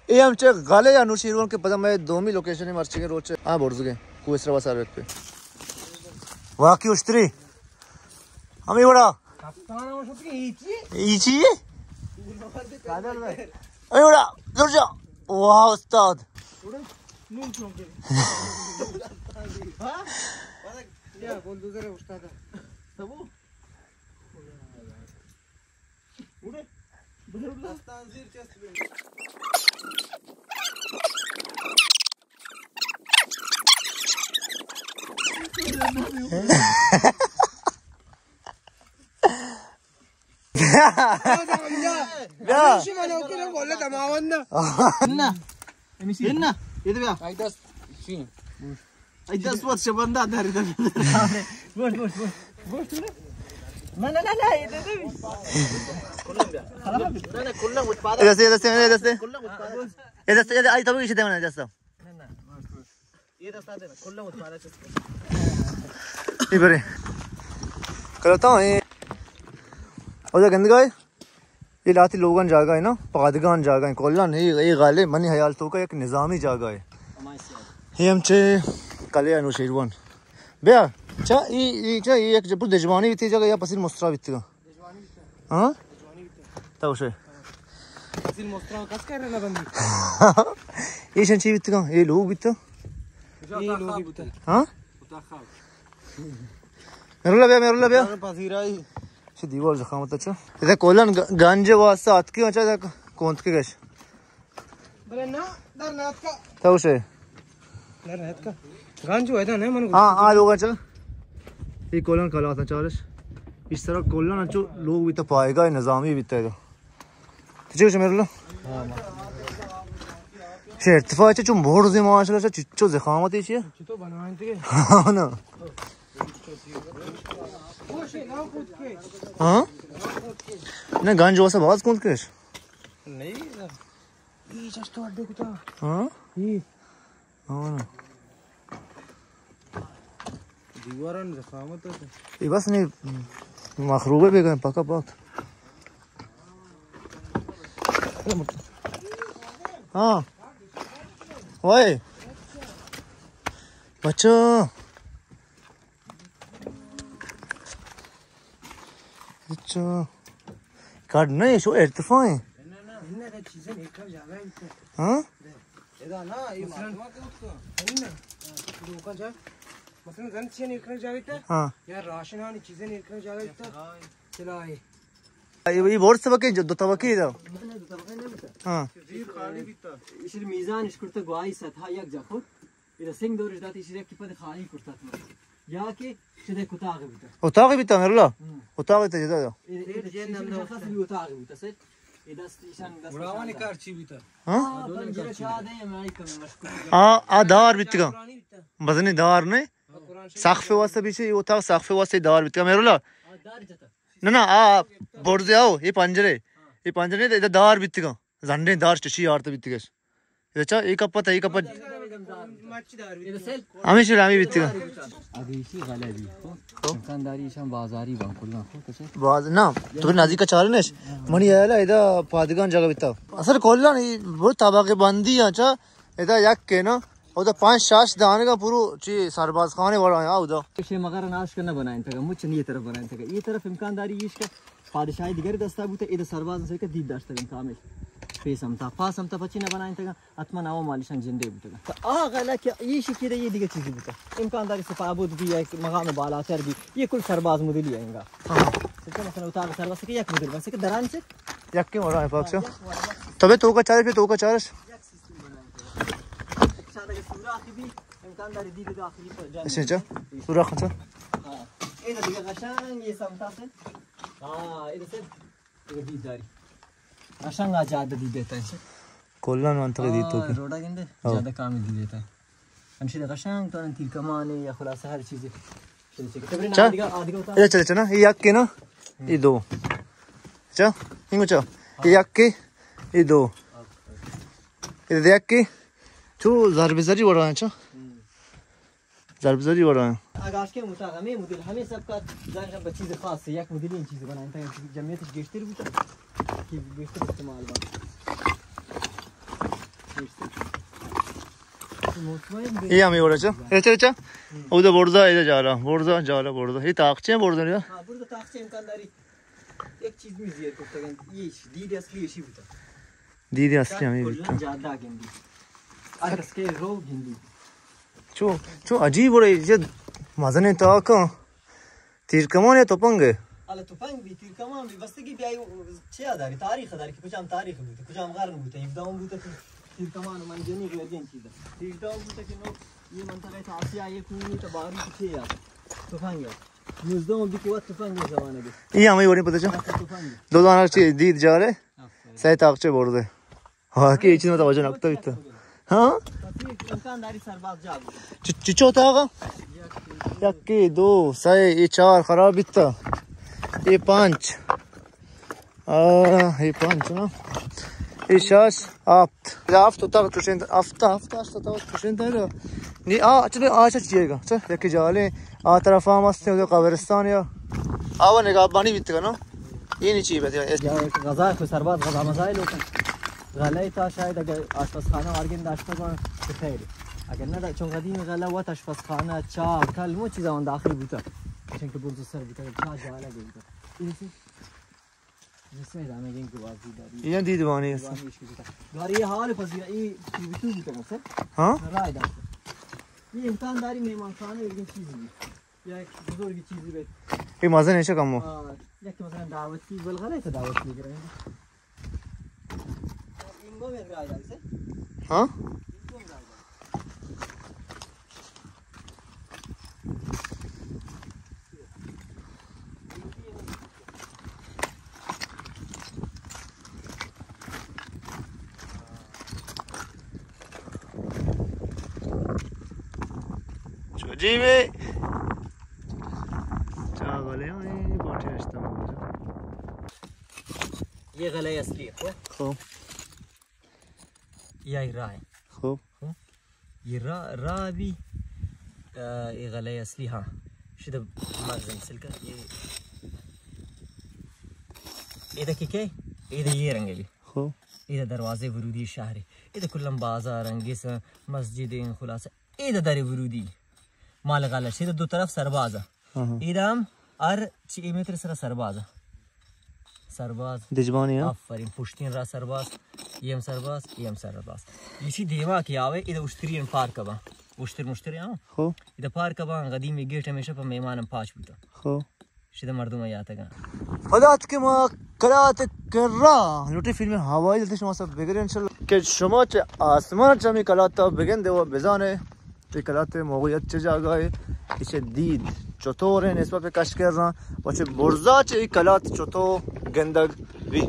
اے ہم چہ گالے یا نوشیروان کہ پدا مئے دومی لوکیشن مرچی کے روچ ہاں برزگے کوئسرا وسار پہ۔ واقعی اشتری۔ ہمیں وڑا۔ کپتان ہم شد کہ ایچی۔ ایچی؟ اے وڑا۔ زور جا۔ واہ استاد۔ نون چونکے۔ ہاں؟ یا بولدوزر استاد۔ تبو۔ بیا۔ نہ۔ نہ۔ یہ تو بیا۔ ای دست وت شبندہ داری داری۔ گوشت، گوشت، گوشت۔ گوشت تو نے؟ نہ، نہ، نہ، نہ، یہ دے دے۔ کلم بیا۔ نہ، نہ، کلم وت پادا۔ اے دستے، اے دستے، اے دستے۔ کلم وت پادا۔ اے دستے، اے دے، آئی تو بھی کسی دے منا دستا۔ نہ، نہ، گوشت، گوشت۔ یہ دستا دے نا، کلم وت پادا چست۔ یہ برے۔ کرتا ہوں، یہ۔ او جا گندگا ہے؟ اے لہتے لوگانی جاگہ ایں نا، پادگان جاگہ ایں، کلاں اے، اے گالے منی ہیال توکا یک نظامی جاگہ اے۔ اے ہم چہ کلے انوشیروان۔ بیا، چا اے، اے چا اے یک جبر دژمانی بیتی جاگہ یا پسیل مسترا بیتگا؟ ہاں؟ تو شے۔ ایشان چی بیتگا؟ اے لوگ بیتا؟ اے لوگ بیتا۔ ہاں؟ میراللہ بیا، میراللہ بیا۔ پذیرائی۔ چہ دیوال زخامت اچھا۔ ادا کولن گ-، گنج واسطہ اتکی اچھا، ادا کونت کے گش۔ بلے نا، در نہ اتکا۔ تو شے۔ در نہ اتکا۔ گنج ویدا نہ من۔ ہاں، آ لوگ اچھا۔ یہ کولن کلاس چارش۔ اس طرح کولن اچھو لوگ بیتا پائے گا، نظامی بیتا ہے۔ چی گوشے میراللہ؟ چہ ارتفاع چہ چون برز ماشاءاللہ چہ چچو زخامت چیے؟ چطور بنائیں تھے؟ ہاں نا۔ ہاں؟ نہ گنج واسا باز کونت کش۔ نہیں۔ یہ چشتو اڈے کتا۔ ہاں؟ یہ۔ ہاں۔ دیواران زخامت ہے۔ یہ بس نہیں مخروبے بے گئے پکا پک۔ ہاں۔ اوئے۔ بچو۔ اچھا۔ کڈ نہ، شو ارتفاع ہے۔ ہاں؟ مثلاً زن چیزیں ایر کنگ جاگہ تھا۔ ہاں۔ یا راشن آنی چیزیں ایر کنگ جاگہ تھا۔ چلائے۔ یہ، یہ بورڈ طبقے جو دو طبقے دا۔ ہاں۔ ایشی میزان اش کرتا گواہی سطح یک جا خود۔ ادا سنگ دورش داتی، ایشی یکی پد خالی کرتا تو۔ یا کہ شده کتاغ بیتا۔ اتاق بیتا میراللہ؟ ہم۔ اتاق بیتا جدا دا۔ ادا، ادا چیز مشخص بھی اتاق بیتا سر۔ ادا است ایشان دست گڑاوانی کار چی بیتا؟ ہاں؟ آ، پنجرہ چا دے، ہماری کم مشکل۔ آ، آ دار بیتگا۔ بزنی دار نے؟ سقف واسطہ بیچے، یہ اتاق سقف واسطہ دار بیتگا میراللہ؟ آ، دار جتا۔ نہ، نہ، آ برزے آؤ، یہ پنجرے۔ یہ پنجرے تو ادا دار بیتگا۔ زنڈیں دار چشی آرت بیتگش۔ اچھا، اے کپت، اے کپت۔ ہمیشی رامی بیتگا۔ اگہ ایشی غلہ بی، خو؟ خو؟ امکان داری ایشان بازاری بان کلاں، خو، کسے؟ باز، نہ، تو نزدیک چارنش۔ منی ایلا ادا پادگان جگہ بیتا۔ اصل کلاں ای بہت طبقہ بندی اچھا، ادا یک کے نا، ادا پانچ شش دانگا پورو چی سرباز خانے وڑا آ ادا۔ شے مگر ناش کرنا بنائیں تگا، مچ نہیں طرف بنائیں تگا۔ یہ طرف امکان داری ایش کا پادشاہی دیگر دستا بوتا، ادا سرباز سے کہ دید داشتگن کامل۔ پہ سمتا، پا سمتا پچی نہ بنائیں تگا، حتماً آو مالشان جندے بوتگن۔ تو آ غلہ کہ یہ شکیرہ یہ دیگہ چیزی بوتا۔ امکان داری سپاہ بود بھی، یک مقام بالاتر بھی، یہ کل سرباز مدلی ہے انگا۔ ہاں۔ تو مثلاً اتاق سرباز کہ یک مدل بس کہ دران چک۔ یک کے ورا ہے پاک سا۔ تبے تو کا چارش، تو کا چارش۔ یک سیستم بنائیں تگا۔ شاید اگر سوراخی بھی، امکان داری دید داخلی پر جان۔ اچھا، اچھا۔ سوراخ اچھا۔ ہاں۔ اے دیگہ قشنگ یہ سمتا سے۔ ہاں، اے سے۔ اے دید داری۔ قشنگ آ جادہ دید دیتا ہے۔ کلاں منطقہ دید تو کہ۔ روڈا گندے، ہاں۔ جادہ کامل دید دیتا ہے۔ ہمشی دے قشنگ تو تیر کمانے یا خلاصہ ہر چیزے۔ چلے، چلے۔ تبرے چا؟ آدگا، آدگا ہوتا۔ اے چلے، چلے نا، یہ یک کے نا، یہ دو۔ چا؟ انگو چا؟ یہ یک کے، یہ دو۔ یہ یک کے، چو ضرب زری وڑا ہے، چا؟ ضرب زری وڑا۔ اگاش کے مطابق ہمیں مدل، ہمیں سب کا زن شب چیز خاص ہے، یک مدل این چیز بنائیں تا جمعیت گیشتر بوتا کہ گیشتر استعمال با۔ مطمئن بے۔ اے ہمے وڑا چا۔ اے چا، اے چا۔ اودا برزا، اے جالا۔ برزا، جالا، برزا۔ اے تاکچے برزا نیا۔ ہاں، برزا تاکچے امکان داری۔ یک چیز می زیر کرتگن۔ اے دید اصلی ایشی بوتا۔ دید اصلی ہمے کلاً بوتا۔ جادا گندی۔ ہر کس کے رو گندی۔ چو، چو عجیب وڑے، یہ مزنیں تاکاں۔ تیر کمان یا تپنگ ہے؟ الا تپنگ بھی، تیر کمان بھی، بستگی بھی آئی چیا داری، تاریخ داری کہ کجام تاریخ بوتا، کجام قرن بوتا، ہیبدہم بوتا کہ تیر کمان من جنی غیر جن چیزا۔ ہیبدہم بوتا کہ نو یہ منطقہ تا آسیا یہ کونی تا باری چیا تپنگ ہے۔ نوزدہم بھی کہ وقت تپنگ ہے زمانہ کے۔ یہ ہمیں وڑی پتہ چا؟ ہاں، تپنگ ہے۔ دو دانا چی دید جارے، آفرین۔ سہ تاکچے برزے۔ ہاں، کہ یہ چیز متوجہ نہ کتا بیتا۔ ہاں؟ پس یہ امکان داری سرباز جا بوتا۔ چ-، چچو تاغا؟ یکی، دو، سہ، یہ چار خراب بیتا۔ یہ پانچ۔ آ، یہ پانچ نا۔ یہ شش، ہفت۔ ہفت تاغ چوشیں، ہفت، ہفت، ہشت تاغ چوشیں تر۔ نی آ، چلے آ چا چیئے گا۔ چل، یکی جالے۔ آ طرف ہم ہستے، ادھر قبرستان یا۔ آ وہ نگاہ بانی بیتا نا۔ یہ نہیں چیئے بیتا۔ یا غذا کو سرباز غذا مزا لوٹن۔ غلہ تا شاید اگر آشپزخانہ آرگن داشتہ باں تو خیر۔ اگر نہ دا-، چون قدیم غلہ وت آشپزخانہ، چاہ، کل، مو چیزا اون داخل بوتا۔ چنکہ برز سر بوتا، چاہ جالا بوتا۔ یہ سی، یہ سی دانے گین کو بازی داری۔ یہ دیدوانی است۔ دیدوانی عشق بوتا۔ داری یہ حال پذیرا، یہ چیز تو بوتا سر۔ ہاں؟ رائے داشتہ۔ یہ امکان داری مہمان خانہ، لیکن چیزی بھی۔ یا یک بزرگی چیزی بیت۔ اے مزن ایشا کمو۔ آ، یکی مثلاً دعوتی، بلغلے تا دعوتی گرے۔ اینگو میں گرائے جائے سے۔ ہاں؟ اینگو میں گرائے جائے۔ چو جی وے۔ چا غلے ہیں، یہ پاٹے رشتہ ہو گیا۔ یہ غلے اصلی ہے، خو؟ خو۔ یا راہ ہے۔ خو۔ خو؟ یہ راہ، راہ بھی، آ، یہ غلے اصلی، ہاں۔ شدہ مرزن سلکہ، یہ، یہ دا کہ کئے؟ یہ دا یہ رنگ ہے۔ خو۔ یہ دا دروازے ورودی شہر ہے۔ یہ دا کلم بازار انگیس مسجد ہیں خلاصہ۔ اے دا در ورودی مال غلہ، چہ دو طرف سرباز۔ ہاں، ہاں۔ اے دا ہم ہر چی اے متر سرا سرباز۔ سرباز۔ دجمانی، ہاں۔ آفرین، پشتین را سرباز، یہ ہم سرباز، یہ ہم سرباز۔ یہ چی دیما کہ آوے، اے دا اشتری ان پارک با۔ اشتر مشتر، ہاں۔ خو۔ اے دا پارک با، قدیمی گیٹ ہمیشہ پہ مہمان پاچ بوتا۔ خو۔ شدہ مردم یاتگاں۔ پدا اتکے ما کلات کرا لوٹی فلم ہوائی دلتے شما سب بگرے انشاءاللہ کہ شما چہ آسمان چہ ہمیں کلات بگندے و بزانے کہ کلات موقعیت چہ جاگا ہے، اسے دید چطور ہیں نسبت پہ کشکر رہا و چہ برزا چہ ای کلات چطور گندگ بھی۔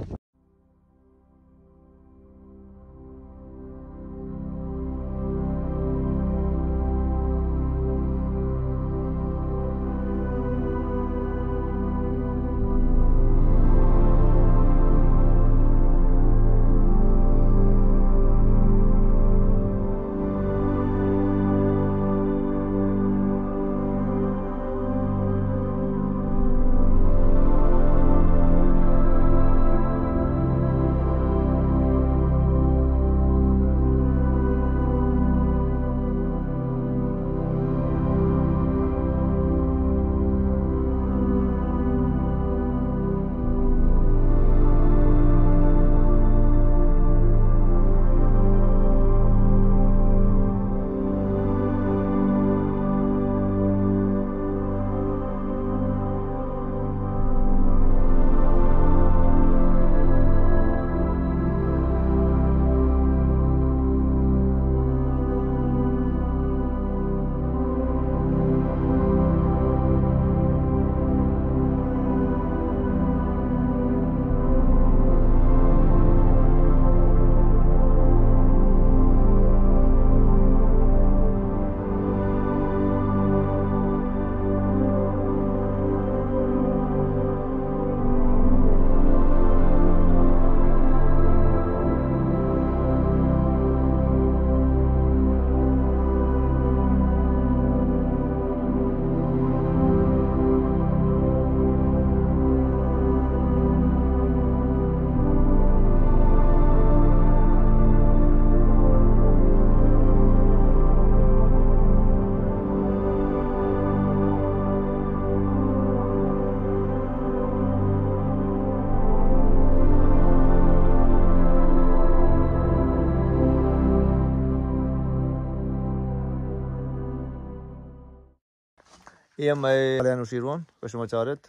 اے ہم مئے گلے انوشیروان کہ شما چارت۔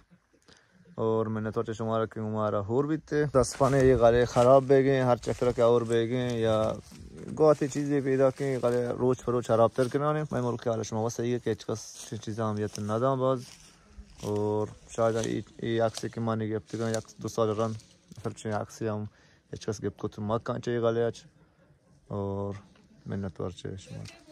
اور منتوار چہ شمارا کہ مارا ہور بیت۔ دست پانے اے گلے خراب بیگیں، ہر چکر کہ ہور بیگیں یا گواتی چیزے پیدا کیں، گلے روچ پہ روچ خراب تر کنانے۔ مئے ملک حال شما وسعی ہے کہ ہچ کس چیزاں اہمیت نہ داں باز۔ اور شاید اے، اے عکس کہ مانی گپتگاں یک دو سال رند، اصل چہ عکس ہم ہچ کس گپت کت مکاں چہ گلے اچ۔ اور منتوار چہ شما۔